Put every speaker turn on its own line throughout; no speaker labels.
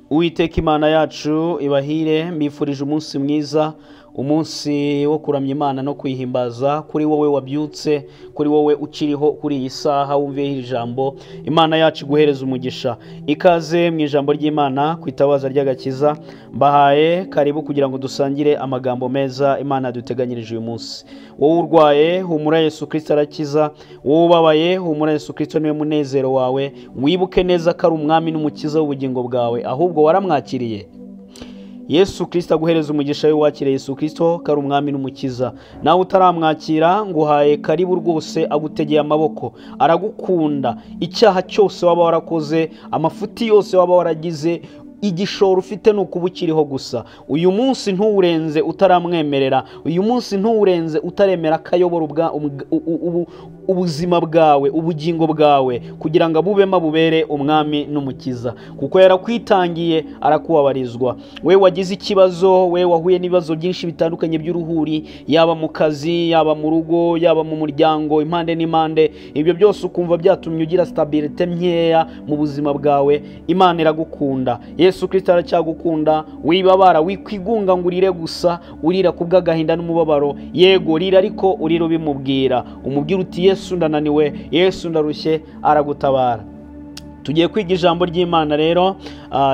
Uwiteka Imana yacu ibahire, mbifurije umunsi mwiza, umunsi wo kuramya Imana no kuyihimbaza. Kuri wowe wabyutse, kuri wowe ukiriho kuri iyi saha wumviye iri jambo, Imana yacu iguhereza umugisha. Ikaze mu ijambo ry'Imana ku itabaza ry'agakiza, mbahaye karibu kugira ngo dusangire amagambo meza Imana yaduteganyirije uyu munsi. Wowe urwaye, humura, Yesu Kristo arakiza. Wowe ubabaye, humura, Yesu Kristo niwe munezero wawe. Wibuke neza ko ari umwami n'umukiza w'ubugingo bwawe, ahubwo waramwakiriye. Yesu Kristo aguhereza umugisha we wakiriye Yesu Kristo ko ari umwami n'umukiza. Nawe utaramwakira, nguhaye karibu rwose, agutegeye amaboko, aragukunda. Icyaha cyose waba warakoze, amafuti yose waba waragize, igishoro ufite ni ukuba ukiriho gusa. Uyu munsi ntuwurenze utaramwemerera, uyu munsi ntuwurenze utaremera ko ayobora ubuzima bwawe, ubugingo bwawe, kugira ngo abubemo abubere umwami n'umukiza, kuko yarakwitangiye arakubabarizwa. We wagize ikibazo, we wahuye n'ibibazo byinshi bitandukanye by'uruhuri, yaba mu kazi, yaba mu rugo, yaba mu muryango, impande n'impande, ibyo byose ukumva byatumye ugira stabilité nkeya mu buzima bwawe, Imana iragukunda, Yesu Kristo aracyagukunda. Wibabara, wikwigunga ngo urire gusa, urira kubw'agahinda n'umubabaro. Yego rira, ariko urira ubimubwira, umubwira uti Yesu ndananiwe, Yesu ndarushye, aragutabara. Tugiye kwiga ijambo ry'Imana rero,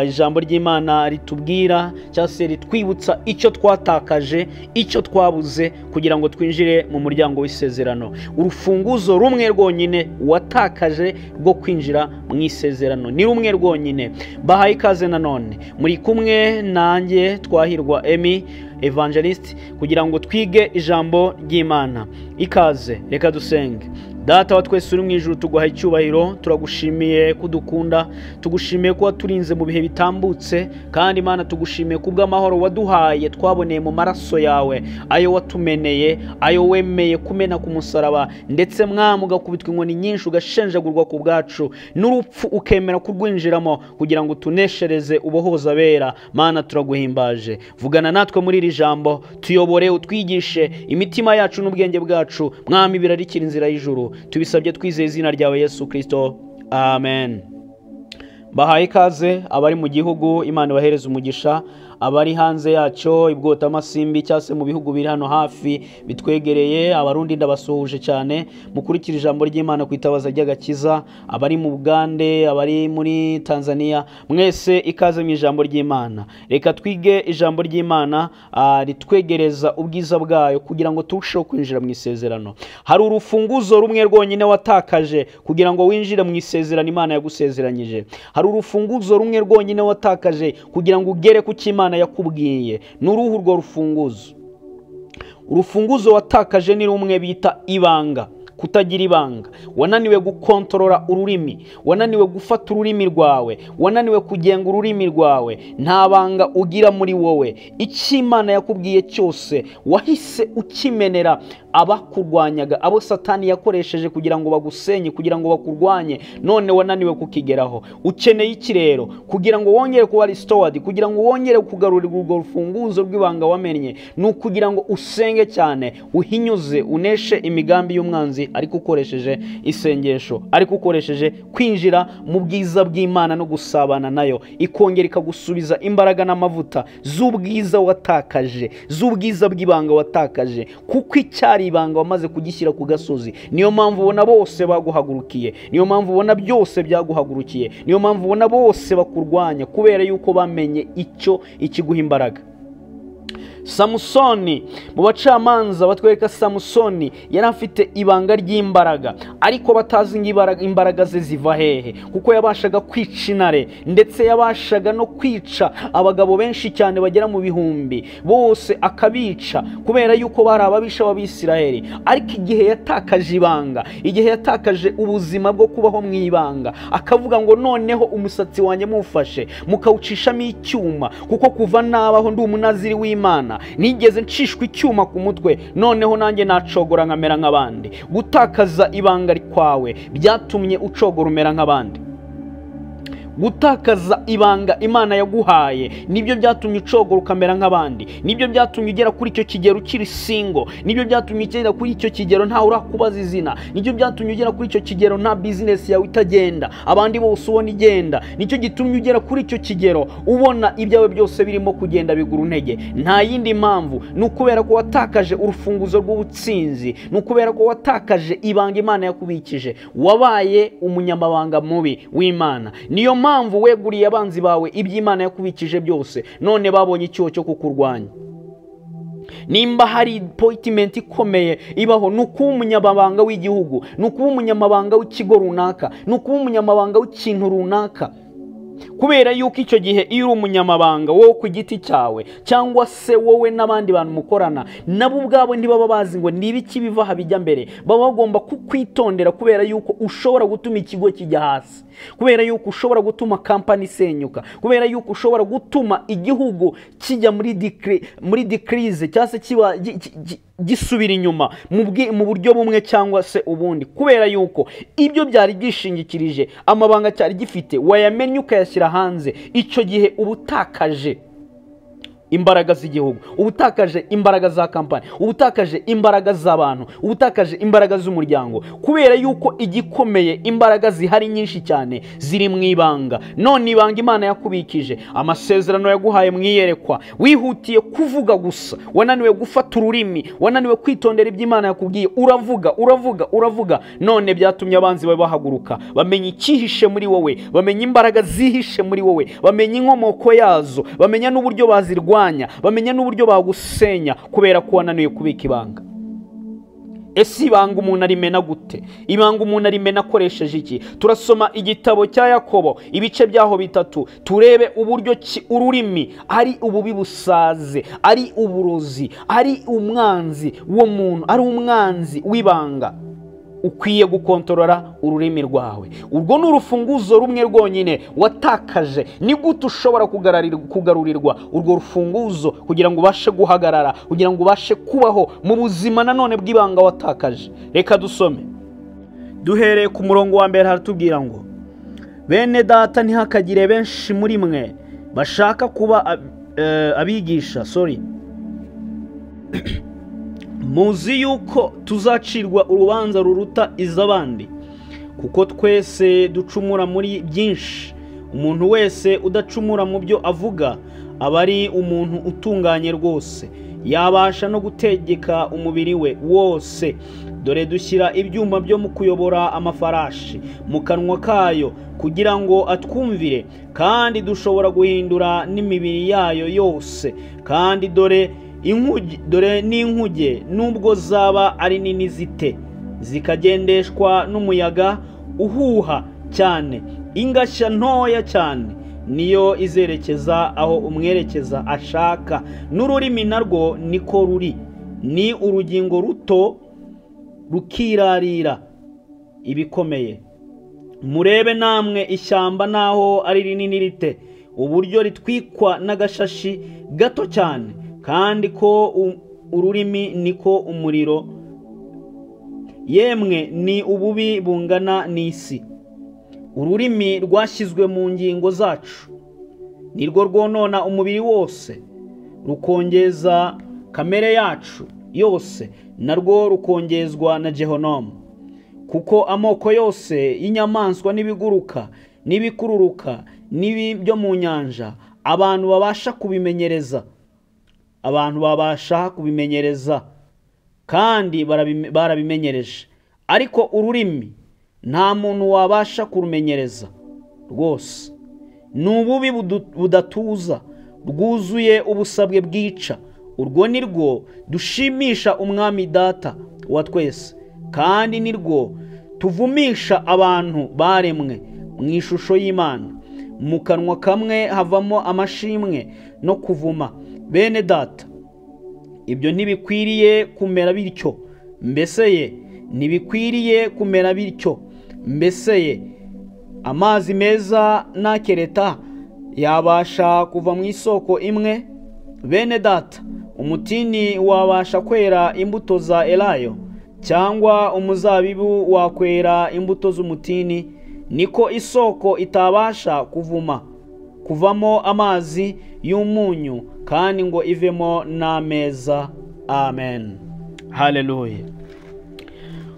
ijambo ry'Imana ritubwira cyangwa se ritwibutsa icyo twatakaje, icyo twabuze kugira ngo twinjire mu muryango w'isezerano. Urufunguzo rumwe rwonyine watakaje rwo kwinjira mu isezerano ni rumwe rwonyine. Bahaye ikaze nanone, muri kumwe nanjye Twahirwa Emmy Evangelist, kugira ngo twige ijambo ry'Imana. Ikaze, reka dusenge. Data wa twese uri mu ijuru, tuguha icyubahiro, turagushimiye kudukunda, tugushimiye kuba turinze mu bihe bitambutse, kandi Imana tugushimiye kubw'amahoro waduhaye twaboneye mu maraso yawe, ayo watumeneye, ayo wemeye kumena ku musaraba, ndetse Mwami ugakubitwa inkoni nyinshi, ugashenjagurwa ku bwacu, n'urupfu ukemera kurwinjiramo kugira ngo tuneshereze ubohoza abera. Mana turaguhimbaje, vugana natwe muri iri jambo, tuyobore, utwigishe imitima yacu n'ubwenge bwacu. Mwami birarikira inzira y'ijuru, tubisabye twizeye izina ryawe Yesu Kristo, amen. Bahaye ikaze abari mu gihugu, Imana ibahereze umugisha. Abari hanze yacyo, ibwota amasimbi cyangwa se mu bihugu biri hano hafi bitwegereye, Abarundi ndabasuhuje cyane, mukurikira ijambo ry'Imana ku itabaza ry'agakiza. Abari mu Bugande, abari muri Tanzania, mwese ikaze mu ijambo ry'Imana. Reka twige ijambo ry'Imana ritwegereza ubwiza bwayo kugira ngo turusheho kwinjira mu isezerano. Hari urufunguzo rumwe rwonyine watakaje kugira ngo winjire mu isezerano Imana yagusezeranyije. Hari urufunguzo rumwe rwonyine watakaje kugira ngo ugere ku cyo Imana yakubwiye. N'uruhu urwo rufunguzo? Urufunguzo watakaje ni rumwe bita ibanga, kutagira ibanga. Wananiwe gukontorora ururimi, wananiwe gufata ururimi rwawe, wananiwe kugenga ururimi rwawe, nta banga ugira muri wowe. Icyo Imana yakubwiye cyose wahise ukimenera abakurwanyaga, abo Satani yakoresheje kugira ngo bagusenye, kugira ngo bakurwanye, none wananiwe kukigeraho. Ukeneye iki rero kugira ngo wongere kuba restored, kugira ngo wongere kugarurirwa urwo rufunguzo rw'ibanga wamennye? Ni ukugira ngo usenge cyane, uhinyuze, uneshe imigambi y'umwanzi, ariko ukoresheje isengesho, ariko ukoresheje kwinjira mu bwiza bw'Imana no gusabana nayo, ikongera ikagusubiza imbaraga n'amavuta z'ubwiza watakaje, z'ubwiza bw'ibanga watakaje, kuko icyari ibanga wamaze kugishyira ku gasozi. Niyo mpamvu ubona bose baguhagurukiye, niyo mpamvu ubona byose byaguhagurukiye, niyo mpamvu ubona bose bakurwanya, kubera yuko bamenye icyo ikiguha imbaraga. Samusoni, mu bacamanza batwereka Samusoni yari afite ibanga ry'imbaraga, ariko batazi ngo imbaraga ze ziva hehe, kuko yabashaga kwica intare, ndetse yabashaga no kwica abagabo benshi cyane bagera mu bihumbi, bose akabica kubera yuko bari ababisha b'Abisiraheli. Ariko igihe yatakaje ibanga, igihe yatakaje ubuzima bwo kubaho mu ibanga, akavuga ngo noneho umusatsi wanjye mufashe mukawucishamo icyuma, kuko kuva nabaho ndi umunaziri w'Imana, nigeze ncishwa icyuma ku mutwe, noneho nanjye nacogora nkamera nk'abandi. Gutakaza ibanga kwawe byatumye ucogora umera nk'abandi. Gutakaza ibanga Imana yaguhaye nibyo byatumye ucogora ukamera nk'abandi, nibyo byatumye ugera kuri icyo kigero ukiri single, nibyo byatumye ugera kuri icyo kigero ntawe urakubaza izina, nibyo byatumye ugera kuri icyo kigero nta business yawe itagenda, abandi bose ubona igenda, nicyo gitumye ugera kuri icyo kigero ubona ibyawe byose birimo kugenda bigura intege. Nta yindi mpamvu, ni ukubera ko watakaje urufunguzo rw'ubutsinzi, ni ukubera ko watakaje ibanga Imana yakubikije, wabaye umunyamabanga mubi w'Imana. Niyo mpamvu weguriye abanzi bawe iby'Imana yakubikije byose, none babonye icyuho cyo kukurwanya. Nimba hari appointment ikomeye ibaho, ni ukuba umunyamabanga w'igihugu, ni ukuba umunyamabanga w'ikigo runaka, ni ukuba umunyamabanga w'ikintu runaka. Kubera yuko icyo gihe iyo uri umunyamabanga wowe ku giti cyawe cyangwa se wowe n'abandi bantu mukorana, nabo ubwabo ntibaba bazi ngo ni ibiki biva aha bijya mbere, baba bagomba kukwitondera kubera yuko ushobora gutuma ikigo kijya hasi, kubera yuko ushobora gutuma kampani isenyuka, kubera yuko ushobora gutuma igihugu kijya muri decrease cyangwa se kiba gisubira inyuma mu buryo bumwe cyangwa se ubundi, kubera yuko ibyo byari byishingikirije amabanga cyari gifite wayamenye ukayashyira hanze. Icyo gihe uba utakaje imbaraga z'igihugu, uba utakaje imbaraga za kampani, uba utakaje imbaraga z'abantu, uba utakaje imbaraga z'umuryango, kubera yuko igikomeye imbaraga zihari nyinshi cyane ziri mu ibanga. None ibanga Imana yakubikije, amasezerano yaguhaye mu iyerekwa, wihutiye kuvuga gusa, wananiwe gufata ururimi, wananiwe kwitondera ibyo Imana yakubwiye, uravuga uravuga uravuga, none byatumye abanzi bawe bahaguruka, bamenya icyihishe muri wowe, bamenya imbaraga zihishe muri wowe, bamenya inkomoko yazo, bamenya n'uburyo bazirwanya, bamenya n'uburyo bagusenya, kubera ko wananiwe kubika ibanga. Ese ibanga umuntu arimena gute? Ibanga umuntu arimena akoresheje iki? Turasoma igitabo cya Yakobo ibice byaho 3, turebe uburyo ururimi ari ububi busaze, ari uburozi, ari umwanzi w'umuntu, ari umwanzi w'ibanga. Ukwiye gukontorora ururimi rwawe. Urwo ni urufunguzo rumwe rwonyine watakaje. Ni gute ushobora kugarurirwa urwo rufunguzo kugira ngo ubashe guhagarara, kugira ngo ubashe kubaho mu buzima nanone bw'ibanga watakaje? Reka dusome duhereye ku murongo wa mbere. Haratubwira ngo bene data, ntihakagire benshi muri mwe bashaka kuba abigisha, muzi yuko tuzacirwa urubanza ruruta iz'abandi, kuko twese ducumura muri byinshi. Umuntu wese udacumura mu byo avuga aba ari umuntu utunganye rwose, yabasha no gutegeka umubiri we wose. Dore dushyira ibyuma byo mu kuyobora amafarashi mu kanwa kayo kugira ngo atwumvire, kandi dushobora guhindura n'imibiri yayo yose. Kandi dore n'inkuge nubwo zaba ari nini zite, zikagendeshwa n'umuyaga uhuha cyane, ingashya ntoya cyane niyo izerekeza aho umwerekeza ashaka. N'ururimi narwo niko ruri, ni urugingo ruto rukirarira ibikomeye. Murebe namwe ishyamba naho ari rinini rite, uburyo ritwikwa n'agashashi gato cyane, kandi ko ururimi niko umuriro, yemwe ni ububi bungana n'isi. Ururimi rwashyizwe mu ngingo zacu, nirwo rwonona umubiri wose, rukongeza kamere yacu yose, narwo rukongezwa na Jehonomu. Kuko amoko yose y'inyamaswa n'ibiguruka n'ibikururuka n'ibyo mu nyanja abantu babasha kubimenyereza, abantu babasha kubimenyereza kandi barabimenyereje, ariko ururimi nta muntu wabasha kurumenyereza rwose. Ni ububi budatuza, rwuzuye ubusabwe bwica. Urwo ni rwo dushimisha umwami data wa twese, kandi ni rwo tuvumisha abantu baremwe mu ishusho y'Imana. Mu kanwa kamwe havamo amashimwe no kuvuma. Bene data, ibyo ntibikwiriye kumera bityo. Mbese ye ntibikwiriye kumera bityo. Mbese ye amazi meza n'akereta yabasha kuva mu isoko imwe? Bene data, umutini wabasha kwera imbuto za elayo, cyangwa umuzabibu wakwera imbuto z'umutini? Niko isoko itabasha kuvamo amazi y'umunyu, kandi ngo ivemo n'ameza. Amen. Haleluya.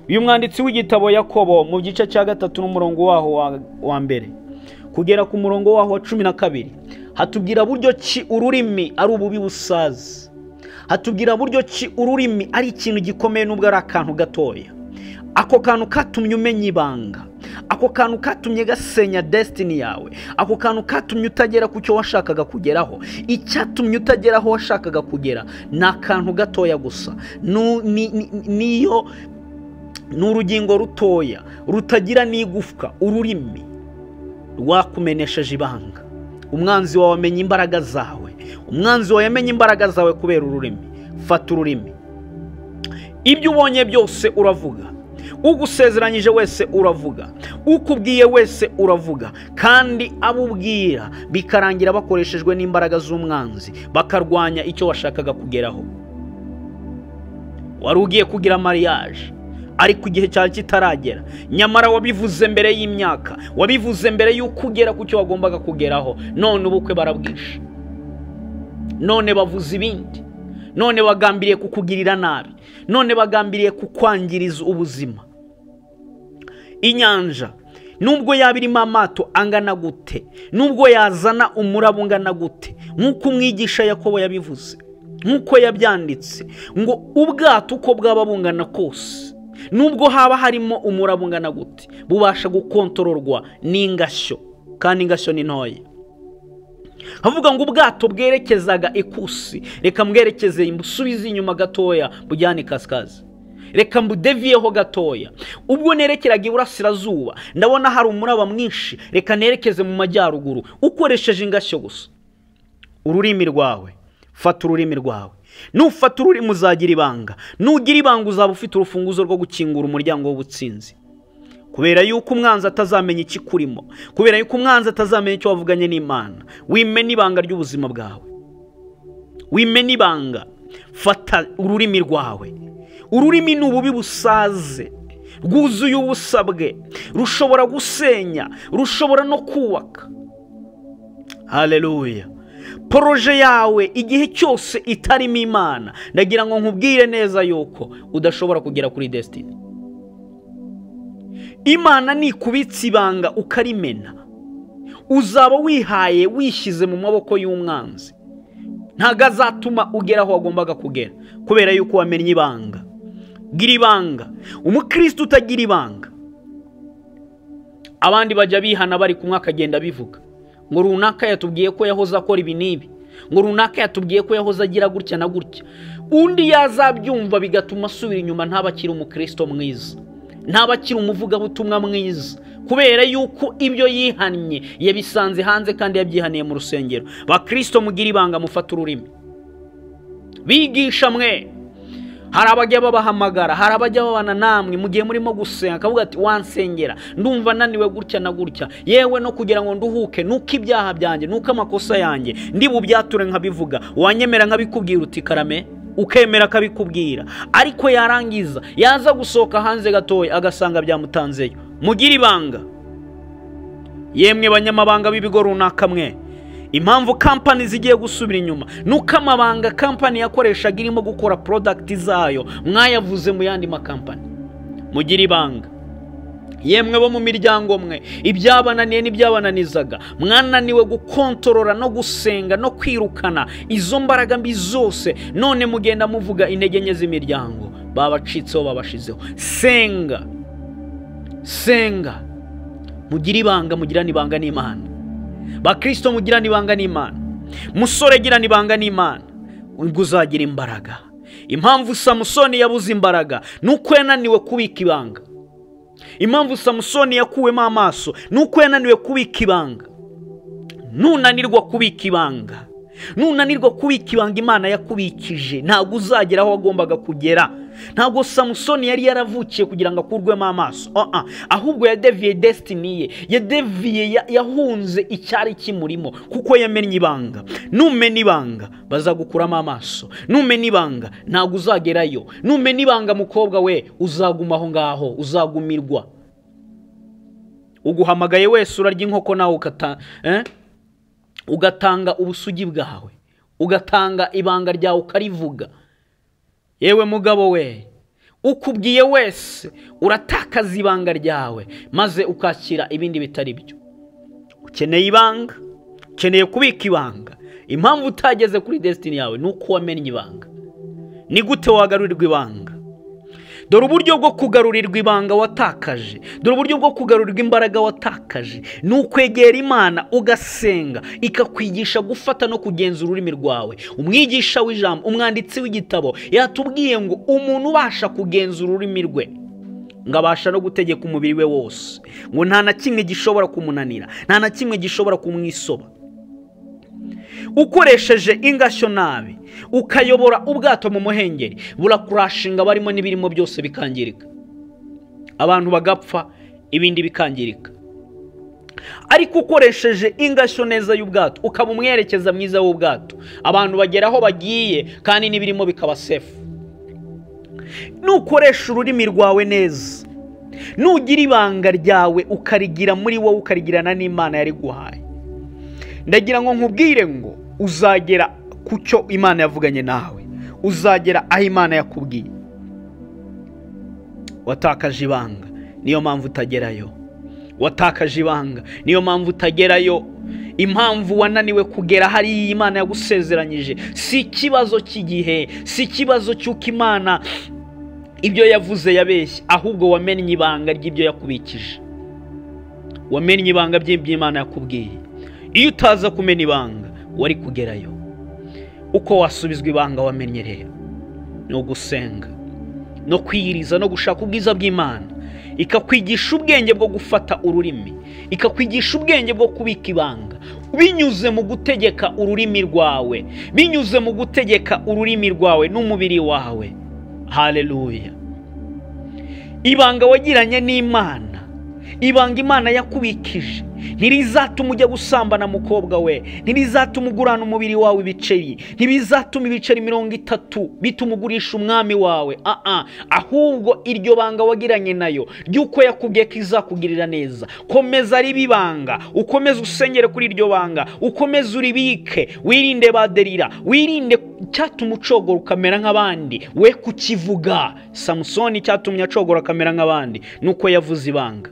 Uyu mwanditsi w'igitabo Yakobo mu gice cya 3 n'umurongo waho wa mbere kugera ku murongo waho wa 12 hatubwira buryo ki ururimi ari ububi busaza. Hatubwira buryo ki ururimi ari ikintu gikomeye nubwo ari akantu gatoya. Ako kantu katumye umenya ibanga, ako kantu katumye gasenya destiny yawe, ako kantu katumye utagera ku cyo washakaga kugeraho. Icyatumye utagera aho washakaga kugera ni akantu gatoya gusa, niyo ni urugingo rutoya rutagira n'igufwa. Ururimi rwakumenesheje ibanga. Umwanzi wawe amenya imbaraga zawe, umwanzi wawe yamenye imbaraga zawe kubera ururimi. Fata ururimi. Ibyo ubonye byose uravuga, ugusezeranyije wese uravuga, ukubwiye wese uravuga, kandi abubwira bikarangira bakoreshejwe n'imbaraga z'umwanzi, bakarwanya icyo washakaga kugeraho. Wari ugiye kugira mariage ariko igihe cyari kitaragera, nyamara wabivuze mbere y'imyaka, wabivuze mbere y'uko ugera ku cyo wagombaga kugeraho. None ubukwe barabwishe, none bavuze ibindi, none bagambiriye kukugirira nabi, none bagambiriye kukwangiriza ubuzima. Inyanja nubwo yaba irimo amato angana gute, nubwo yazana umuraba ungana gute, nk'uko umwigisha Yakobo yabivuze, nk'uko yabyanditse, ngo ubwato uko bwaba bungana kose, nubwo haba harimo umuraba ungana gute, bubasha gukontororwa n'ingashyo, kandi ingashyo ni ntoya. Havuga ngo ubwato bwerekezaga ikusi, reka mbwerekeze mbusubize inyuma gatoya bujyane kaskazi, reka mbudeviyeho gatoya. Ubwo nerekeraga iburasirazuba ndabona hari umuraba mwinshi, reka nerekeze mu majyaruguru. Ukoresheje ingashyo gusa. Ururimi rwawe, fata ururimi rwawe. Nufata ururimi uzagira ibanga, nugira ibanga uzaba ufite urufunguzo rwo gukingura umuryango w'ubutsinzi. Kubera yuko umwanzi atazamenya ikikurimo, kubera yuko umwanzi atazamenya icyo wavuganye n'Imana. Wimena ibanga ry'ubuzima bwawe, wimena ibanga. Fata ururimi rwawe. Ururimi ni ububi busaze, rwuzuye ubusabwe, rushobora gusenya, rushobora no kubaka. Haleluya. Poroje yawe igihe cyose itarimo Imana, ndagira ngo nkubwire neza yuko udashobora kugera kuri destiny. Imana nikubitse ibanga ukarimena, uzaba wihaye, wishyize mu maboko y'umwanzi. Ntago azatuma ugera aho wagombaga kugera, kubera yuko wamennye ibanga. Gira ibanga. Umukristo utagira ibanga, abandi bajya bihana bari kumwe akagenda bivuga ngo runaka yatubwiye ko yahoze akora ibi n'ibi, ngo runaka yatubwiye ko yahoze agira gutya na gutya. Undi yazabyumva bigatuma asubira inyuma, ntabakiri umukristo mwiza, ntabakiri umuvugabutumwa mwiza, kubera yuko ibyo yihannye yabisanze hanze kandi yabyihaniye mu rusengero. Bakristo mugira ibanga, mufata ururimi. Bigisha mwe, hari abajya babahamagara, hari abajya babana namwe mu gihe murimo gusenga, akavuga ati wansengera ndumva naniwe gutya na gutya, yewe no kugira ngo nduhuke, nuko ibyaha byanjye, nuko amakosa yanjye ndi bubyature nkabivuga, wanyemera nkabikubwira uti karame, ukemera akabikubwira. Ariko yarangiza yaza gusohoka hanze gatoya agasanga byamutanzeyo. Mugira ibanga. Yemwe banyamabanga b'ibigo runaka mwe, impamvu kampani zigiye gusubira inyuma nuko amabanga kampani yakoreshaga irimo gukora product zayo mwayavuze mu yandi makampani. Mugira ibanga. Yemwe bo mu miryango mwe, ibyabananiye n'ibyabananizaga, mwananiwe gukontorora no gusenga no kwirukana izo mbaraga mbi zose, none mugenda muvuga intege nke z'imiryango, babacitseho, babashizeho. Senga, senga, mugire ibanga, mugirane ibanga n'Imana. Bakristo mugirane ibanga n'Imana. Musore girana ibanga n'Imana, ubwo uzagira imbaraga. Impamvu Samusoni yabuze imbaraga nuko yananiwe kubika ibanga. Impamvu Samusoni yakuwemo amaso nuko yananiwe kubika ibanga. Nunanirwa kubika ibanga, nunanirwa kubika ibanga Imana yakubikije, ntabwo uzagera aho wagombaga kugera. Ntabwo Samusoni yari yaravukiye kugira ngo akurwemo amaso, ahubwo yadeviye destiny ye, yadeviye, yahunze icyari kimurimo kuko yamennye ibanga. Numena ibanga bazagukuramo amaso, numena ibanga ntabwo uzagerayo, numena ibanga mukobwa we uzaguma aho ngaho, uzagumirwa, Uguhamagaye wese urarya inkoko nawe ugatanga ubusugi bwawe, ugatanga ibanga ryawe ukarivuga. Yewe mugabo we, ukubwiye wese uratakaza ibanga ryawe maze ukakira ibindi bitari byo. Ukeneye ibanga, ukeneye kubika ibanga. Impamvu utageze kuri destiny yawe ni uko wamennye ibanga. Ni gute wagarurirwa ibanga? Dore uburyo bwo kugarurirwa ibanga watakaje, dore uburyo bwo kugarurirwa imbaraga watakaje, ni ukwegera Imana ugasenga, ikakwigisha gufata no kugenzura ururimi rwawe. Umwigisha w'ijambo, umwanditsi w'igitabo yatubwiye ngo umuntu ubasha kugenzura ururimi rwe ngo abasha no gutegeka umubiri we wose, ngo nta na kimwe gishobora kumunanira, nta na kimwe gishobora kumwisoba. Ukoresheje ingashyo nabi ukayobora ubwato mu muhengeri, burakurashinga barimo n'ibirimo byose bikangirika, abantu bagapfa, ibindi bikangirika. Ariko ukoresheje ingashyo neza y'ubwato, ukaba umwerekeza mwiza w'ubwato, abantu bagera aho bagiye kandi n'ibirimo bikaba safe. Nukoresha ururimi rwawe neza, nugira ibanga ryawe ukarigira muri wowe, ukarigirana n'Imana yariguhaye, ndagira ngo nkubwire ngo uzagera ku cyo Imana yavuganye nawe, uzagera aho Imana yakubwiye. Watakaje ibanga, niyo mpamvu utagerayo. Watakaje ibanga, niyo mpamvu utagerayo. Impamvu wananiwe kugera hariya Imana yagusezeranyije si ikibazo cy'igihe, si ikibazo cy'uko Imana ibyo yavuze yabeshye, ahubwo wamennye ibanga ry'ibyo yakubikije, wamennye ibanga ry'ibyo yakubwiye. Iyo utaza kumena ibanga wari kugerayo. Uko wasubizwa ibanga wamennye rero ni ugusenga no kwiyiriza no gushaka ubwiza bw'Imana, ikakwigisha ubwenge bwo gufata ururimi, ikakwigisha ubwenge bwo kubika ibanga binyuze mu gutegeka ururimi rwawe, binyuze mu gutegeka ururimi rwawe n'umubiri wawe. Haleluya. Ibanga wagiranye n'Imana, ibanga Imana yakubikije, ntirizatuma ujya gusambana mukobwa we, ntirizatuma ugurana umubiri wawe ibiceri, ntibizatuma ibiceri 30 bituma ugurisha umwami wawe. Ahubwo iryo banga wagiranye nayo ry'uko yakubwiye ko izakugirira neza, komeza ribe ibanga, ukomeze usengere kuri iryo banga, ukomeze uribike, wirinde baderira, wirinde cyatuma ucogora ukamera nk'abandi, we kukivuga. Samusoni cyatumye acogora akamera nk'abandi nuko yavuze ibanga.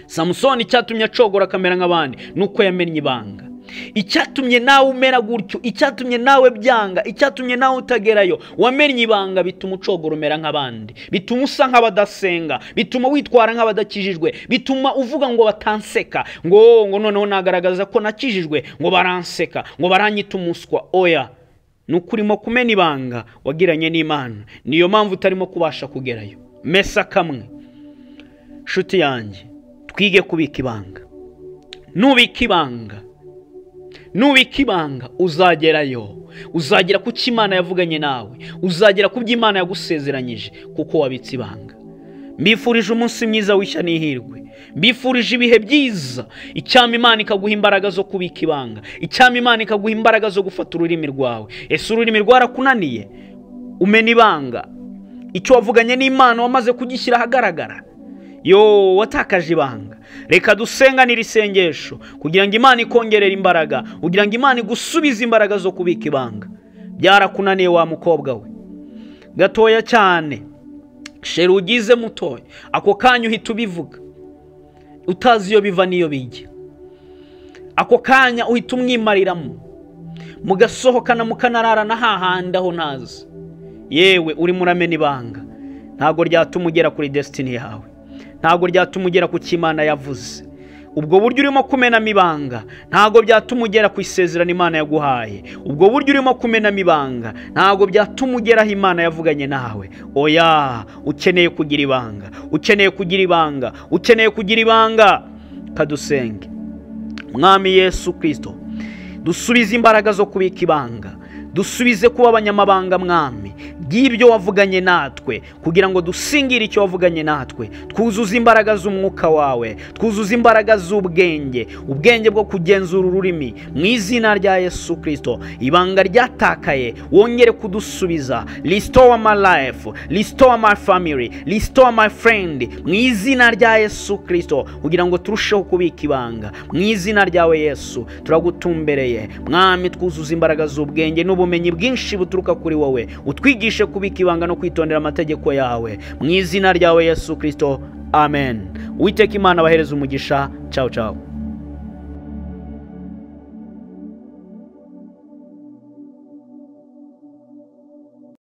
Samusoni cyatumye acogora akamera nk'abandi nuko yamennye ibanga. Icyatumye nawe umera gutyo, icyatumye nawe byanga, icyatumye nawe utagerayo, wamennye ibanga, bituma ucogora umera nk'abandi, bituma usa nk'abadasenga, bituma witwara nk'abadakijijwe, bituma uvuga ngo batanseka, ngo noneho nagaragaza ko nakijijwe, ngo baranseka, ngo baranyita umuswa. Oya, nuko urimo kumena ibanga wagiranye n'Imana, niyo mpamvu utarimo kubasha kugerayo. Mesa kamwe, nshuti yanjye, twige kubika ibanga. Nubika ibanga, nubika ibanga uzagerayo, uzagera ku cyo Imana yavuganye nawe, uzagera ku byo Imana yagusezeranyije, kuko wabitse ibanga. Mbifurije umunsi mwiza w'ishya n'ihirwe, mbifurije ibihe byiza. Icyama Imana ikaguha imbaraga zo kubika ibanga, icyama Imana ikaguha imbaraga zo gufata ururimi rwawe. Ese ururimi rwarakunaniye? Umena ibanga, icyo wavuganye n'Imana wamaze kugishyira ahagaragara. Yo, watakaje ibanga. Reka dusenganire isengesho kugira ngo Imana ikongerere imbaraga, kugira ngo Imana igusubize imbaraga zo kubika ibanga. Byarakunaniye wa mukobwa we, gatoya cyane, sheri ugize mutoya, ako kanya uhita ubivuga utazi iyo biva n'iyo bijya, ako kanya uhita umwimariramo, mugasohokana mukanararana hahandi aho ntazi. Yewe, urimo uramena ibanga, ntabwo ryatuma ugera kuri destiny yawe, ntabwo ryatuma ugera ku cyo Imana yavuze. Ubwo buryo urimo kumenamo ibanga ntabwo byatuma ugera ku isezerano Imana yaguhaye. Ubwo buryo urimo kumenamo ibanga ntabwo byatuma ugera aho Imana yavuganye nawe. Oya, ukeneye kugira ibanga, ukeneye kugira ibanga, ukeneye kugira ibanga. Kadusenge. Mwami Yesu Kristo, dusubize imbaraga zo kubika ibanga, Dusubize kuba abanyamabanga Mwami by'ibyo wavuganye natwe, kugira ngo dusingire icyo wavuganye natwe. Twuzuze imbaraga z'umwuka wawe, twuzuze imbaraga z'ubwenge, ubwenge bwo kugenzura ururimi mu izina rya Yesu Kristo. Ibanga ryatakaye wongere kudusubiza. Restore my life, restore my family, restore my friend mu izina rya Yesu Kristo, kugira ngo turusheho kubika ibanga mu izina ryawe Yesu. Turagutumbereye Mwami, twuzuze imbaraga z'ubwenge n'ubumenyi bwinshi buturuka kuri wowe, utwigishe kubika ibanga no kwitondera amategeko yawe mu izina ryawe Yesu Kristo, amen. Uwiteka Imana abahereze umugisha. Ciao ciao.